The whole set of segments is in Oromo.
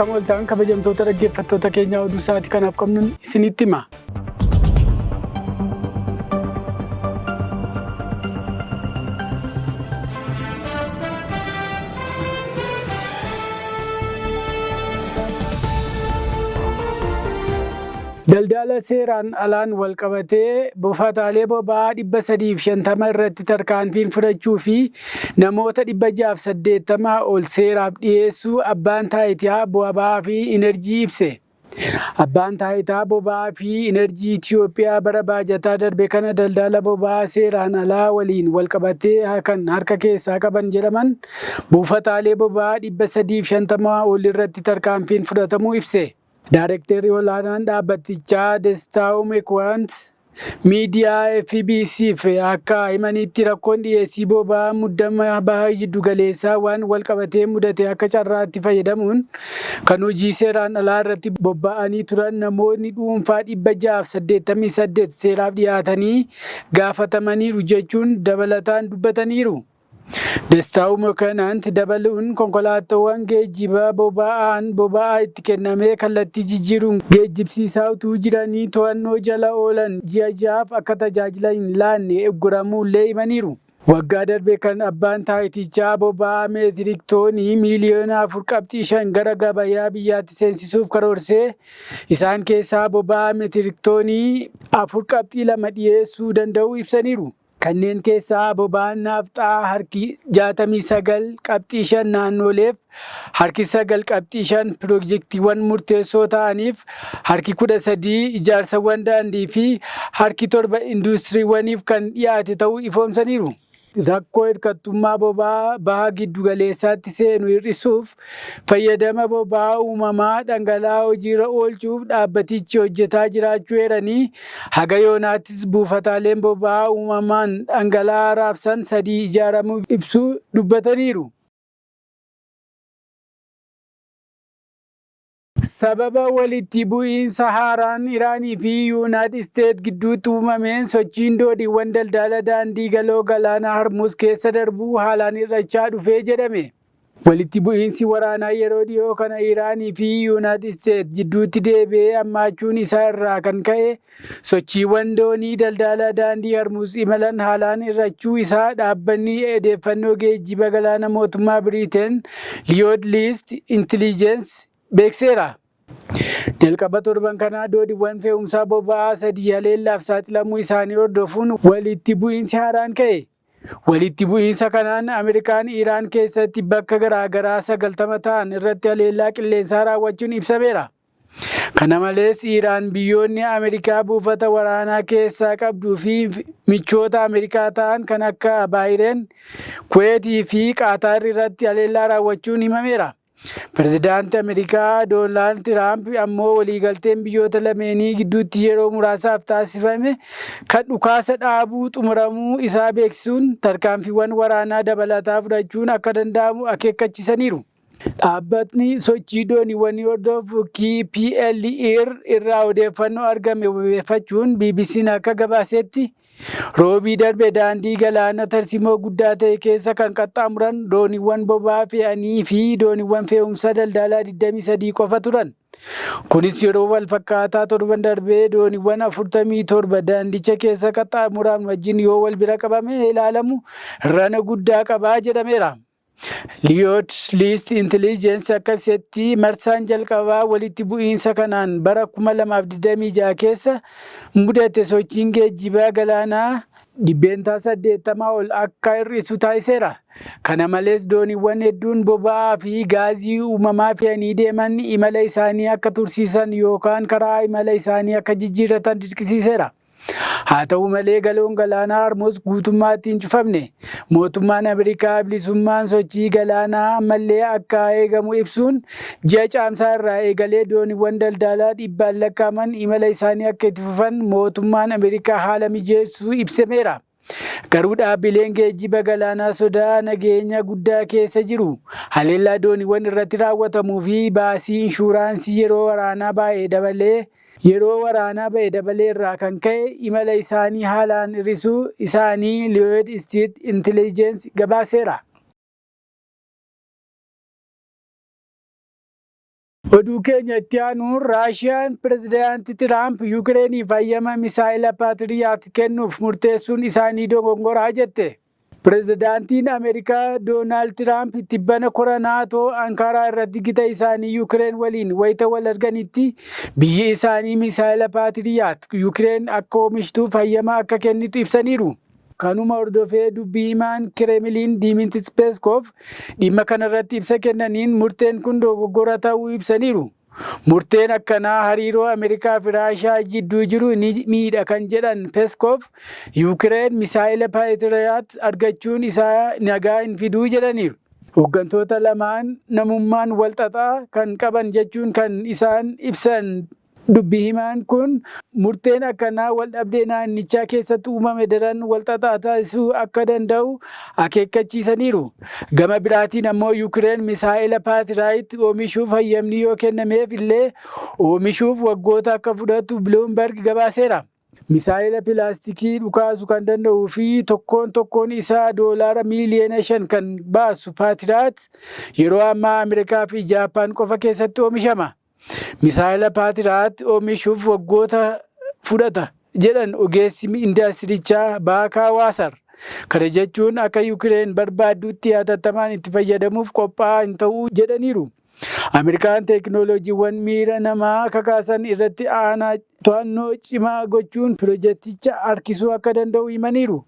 Akkam ooltan kabajamtoota dhaggeeffattoota keenyaa oduu sa'aatii kanaaf qabnuun isinitti hima. Daldala seeraan alaan walqabatee buufataalee boba'aa 350 irratti tarkaanfiin fudhachuu fi namoota 680 ol seeraaf dhiyeessuu Abbaan Taayitaa Boba'aa fi Inerjii ibse. Abbaan Taayitaa Boba'aa fi Inerjii Itiyoophiyaa bara baajataa darbe kana daldala boba'aa seeraan alaa waliin walqabatee kan harka keessaa qaban jedhaman buufataalee boba'aa 350 ol irratti tarkaanfiin fudhatamuu ibse. Daarektarri olaanaan dhaabbatichaa Destaawu Mekwaant miidiyaa FBC'f akka himanitti rakkoon dhiyeessii boba'aa muddama baha jiddugaleessaa waan walqabatee mudate akka carraatti fayyadamuun kan hojii seeraan alaa irratti bobba'anii turan namootni dhuunfaa 688 seeraaf dhiyaatanii gaafatamaniiru jechuun dabalataan dubbataniiru. Destaawu Mokonant dabaluun konkolaataawwan geejjiba boba'aan boba'aa itti kennamee kallattii jijjiiruun geejjibsiisaa utuu jiranii to'annoo jala oolan ji'a ja'aaf akka tajaajila hin laanne ugguramuullee himaniiru. Waggaa darbe kan abbaan taayitichaa boba'aa meetirik toonii miiliyoona 4.5 gara gabayaa biyyaatti seensisuuf karoorsee isaan keessaa boba'aa meetirik toonii 4.2 dhiyeessuu danda'uu ibsaniiru. Kanneen keessaa boba'aan naafxaa harki 69.5 naannoleef, harki 9.5 piroojektiiwwan murteessoo ta'aniif, harki 13 ijaarsawwan daandii fi harki 7 induustiriiwwaniif kan dhiyaate ta'uu ifoomsaniiru. Rakkoo hirkattummaa boba'aa baha giddugaleessaatti seenu hir'isuuf fayyadama boba'aa uumamaa dhangala'aa hojiirra oolchuuf dhaabbatichi hojjetaa jiraachuu eeranii, haga yoonaattis buufataaleen boba'aa uumamaan dhangala'aa raabsan 3 ijaaramuu ibsuu dubbataniiru. Sababa walitti bu'iinsa haaraan Iraanii fi Yuunaayitid Isteet gidduutti uumameen sochiin dooniiwwan daldala daandii galoo galaana Harmuuz keessa darbuu haalaan hir'achaa dhufee jedhame. Walitti bu'iinsi waraanaa yeroo dhiyoo kana Iraanii fi Yuunaayitid Isteet jidduutti deebi'ee hammaachuun isaa irraa kan ka'e sochiiwwan doonii daldala daandii Harmuuz imalan haalaan hir'achuu isaa dhaabbanni odeeffannoo geejjiba galaana mootummaa Biriiteen Liyood Liist Intelligence beeksiseera. Jalqaba torban kanaa dooniiwwan fe'umsaa boba'aa sadii haleellaaf saaxilamuu isaanii hordofuun walitti bu'iinsi haaraan ka'e. Walitti bu'iinsa kanaan Ameerikaan Iraan keessatti bakka garaagaraa 90 ta'an irratti haleellaa qilleensaa raawwachuun ibsameera. Kana malees Iraan biyyoonni Ameerikaa buufata waraanaa keessaa qabduu fi michoota Ameerikaa ta'an kan akka Baahireen, Kuweetii fi Qaataar irratti haleellaa raawwachuun himameera. Pirezidaanti Ameerikaa Doonaald Tiraamp ammoo waliigalteen biyyoota lameenii gidduutti yeroo muraasaaf taasifame kan dhukaasa dhaabuu xumuramuu isaa beeksisuun tarkaanfiiwwan waraanaa dabalataa fudhachuun akka danda'amu akeekkachiisaniiru. Dhaabbatni sochii dooniiwwanii hordofu KPLR irraa odeeffannoo argame wabeeffachuun BBC'n akka gabaasetti, Roobii darbe daandii galaana tarsiimoo guddaa ta'e keessa kan qaxxaamuran dooniiwwan boba'aa fe'anii fi dooniiwwan fe'umsa daldalaa 23 qofa turan. Kunis yeroo walfakkaataa torban darbee dooniiwwan 47 daandicha keessa qaxxaamuran wajjin yoo wal bira qabamee ilaalamu hir'ina guddaa qaba jedhameera. Liyood Liist Intelligence akka ibsetti marsaan jalqabaa walitti bu'iinsa kanaan bara 2026 keessa mudate sochiin geejjibaa galaanaa %80 ol akka hir'isu taasiseera. Kana malees dooniiwwan hedduun boba'aa fi gaazii uumamaa fe'anii deeman imala isaanii akka tursiisan yookaan karaa imala isaanii akka jijjiirratan dirqisiiseera. Haa ta'u malee galoon galaanaa Hormuuz guutummaatti hin cufamne. Mootummaan Ameerikaa bilisummaan sochii galaanaa ammallee akka eegamu ibsuun ji'a Caamsaa irraa eegalee dooniiwwan daldalaa dhibbaan lakkaa'aman imala isaanii akka itti fufan mootummaan Ameerikaa haala mijeessuu ibsameera. Garuu dhaabbileen geejjiba galaanaa sodaa nageenya guddaa keessa jiru. Haleellaa dooniiwwan irratti raawwatamuu fi baasii inshuuraansii yeroo waraanaa baay'ee dabalee yeroo waraanaa ba'e dabalee irraa kan ka'e imala isaanii haalaan hir'isuu isaanii Lloyd Street Intelligence gabaaseera. Oduu keenya itti aanuun, Raashiyaan Pireezidaanti Tiraamp Yukireeniif hayyama misaa'ila Paatiriyaat kennuuf murteessuun isaanii dogongoraa jette. Pireezidaantiin Ameerikaa Doonaald Tiraamp tibbana kora Naatoo Ankaaraa irratti gita isaanii Yukireen waliin wayita wal arganitti biyyi isaanii misaa'ila Paatiriyaat Yukireen akka oomishtuuf hayyama akka kennitu ibsaniiru. Kanuma hordofee dubbii himaan Kireemiliin Dimitris Peskov dhimma kanarratti ibsa kennaniin murteen kun dogoggora ta'uu ibsaniiru. Murteen akkanaa hariiroo Ameerikaa fi Raashiyaa jidduu jiru ni miidha kan jedhan Peskov, Yukireen misaa'ila Paatiriyaat argachuun isaa nagaa hin fiduu jedhaniiru. Hooggantoota lamaan namummaan wal xaxaa kan qaban jechuun kan isaan ibsan dubbi himaan kun, murteen akkanaa wal dhabdee naannichaa keessatti uumame daran wal xaxaa taasisuu akka danda'u akeekkachiisaniiru. Gama biraatiin ammoo Yukireen misaa'ila Paatiraayit oomishuuf hayyamni yoo kennameef illee oomishuuf waggoota akka fudhatu Bloomberg gabaaseera. Misaa'ila pilaastikii dhukaasu kan danda'uu fi tokkoon tokkoon isaa doolaara miiliyoona 5 kan baasu Paatiraat yeroo ammaa Ameerikaa fi Jaappaan qofa keessatti oomishama. Misaa'ila Paatiraat oomishuuf waggoota fudhata jedhan ogeessi indaastirichaa Baakaa Waasar. Kana jechuun akka Yukireen barbaaddutti hatattamaan itti fayyadamuuf qophaa'aa hin ta'uu jedhaniiru. Ameerikaan teekinooloojiiwwan miira namaa kakaasan irratti aanaa to'annoo cimaa gochuun pirojekticha harkisuu akka danda'u himaniiru.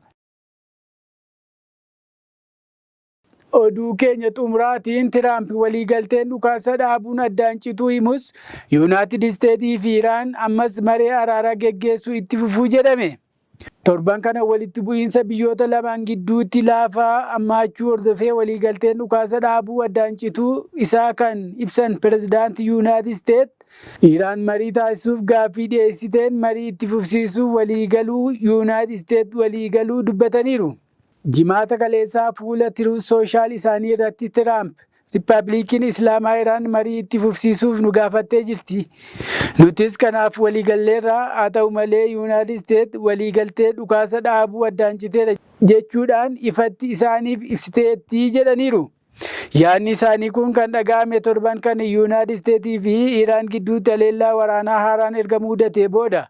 Oduu keenya xumuraatiin, Tiraamp waliigalteen dhukaasa dhaabuun addaan cituu himus Yuunaayitid Isteetii fi Iraan ammas maree araaraa geggeessuu itti fufuu jedhame. Torban kana walitti bu'iinsa biyyoota lamaan gidduutti laafaa hammaachuu hordofee waliigalteen dhukaasa dhaabuu addaan cituu isaa kan ibsan pirezidaantii Yuunaayitid Isteet, Iraan marii taasisuuf gaaffii dhiyeessiteen marii itti fufsiisuuf waliigaluu Yuunaayitid Isteet waliigaluu dubbataniiru. Jimaata kaleessaa fuula Truth Social isaanii irratti Tiraamp, "Riippaabilikiin Islaamaa Iraan marii itti fufsiisuuf nu gaafattee jirti. Nutis kanaaf waliigalleerra. Haa ta'u malee, Yuunaayitid Isteet waliigaltee dhukaasa dhaabuu addaan citeera jechuudhaan ifatti isaaniif ibsiteetti" jedhaniiru. Yaadni isaanii kun kan dhaga'ame torban kana Yuunaayitid Isteetii fi Iraan gidduutti haleellaa waraanaa haaraan erga mudatee booda.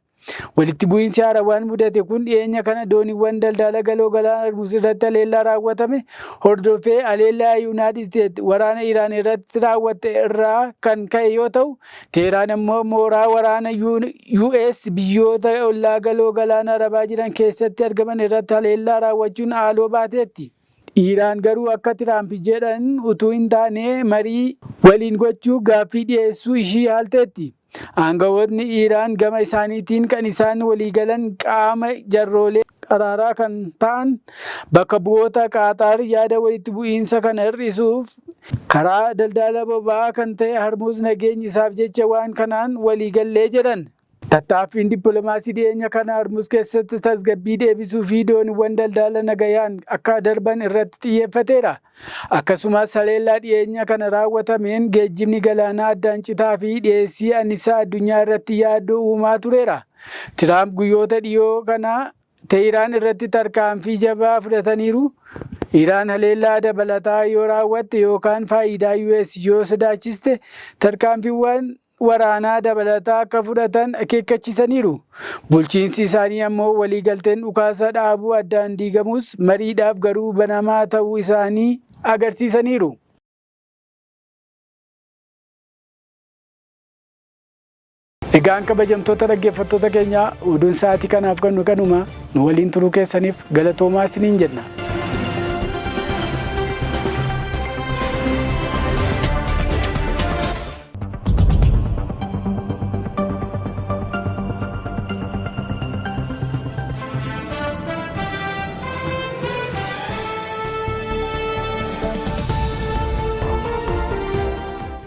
Walitti bu'iinsi haarawaan mudate kun dhiyeenya kana dooniiwwan daldala galoo galaana Hormuz irratti haleellaa raawwatame hordofee haleellaa Yuunaayitid Isteet waraana Iraan irratti raawwatte irraa kan ka'e yoo ta'u, Teheraan immoo mooraa waraana US biyyoota ollaa galoo galaana Arabaa jiran keessatti argaman irratti haleellaa raawwachuun haaloo baateetti. Iraan garuu akka Tiraamp jedhan utuu hin taane marii waliin gochuu gaaffii dhiyeessuu ishii haalteetti. Aangawootni Iraan gama isaaniitiin kan isaan waliigalan qaama jarroolee araaraa kan ta'an bakka bu'oota Qaataar yaada walitti bu'iinsa kana hir'isuuf karaa daldala boba'aa kan ta'e Hormuz nageenyi isaaf jecha waan kanaan waliigallee jedhan. Tattaaffiin dippiloomaasii dhiyeenya kana Hormuz keessatti tasgabbii deebisuu fi dooniiwwan daldala nagayaan akka darban irratti xiyyeeffateera. Akkasumas haleellaa dhiyeenya kana raawwatameen geejjibni galaanaa addaan citaa fi dhiyeessii annisaa addunyaa irratti yaaddoo uumaa tureera. Tiraamp guyyoota dhiyoo kana Teheraan irratti tarkaanfii jabaa fudhataniiru. Iraan haleellaa dabalataa yoo raawwatte yookaan faayidaa US yoo sodaachiste tarkaanfiiwwan waraanaa dabalataa akka fudhatan akeekkachiisaniiru. Bulchiinsi isaanii ammoo waliigalteen dhukaasa dhaabuu addaan diigamus mariidhaaf garuu banamaa ta'uu isaanii agarsiisaniiru. Egaan kabajamtoota dhaggeeffattoota keenyaa, oduun sa'aatii kanaaf kennu kanuma. Nu waliin turuu keessaniif galatoomaa isiniin jenna.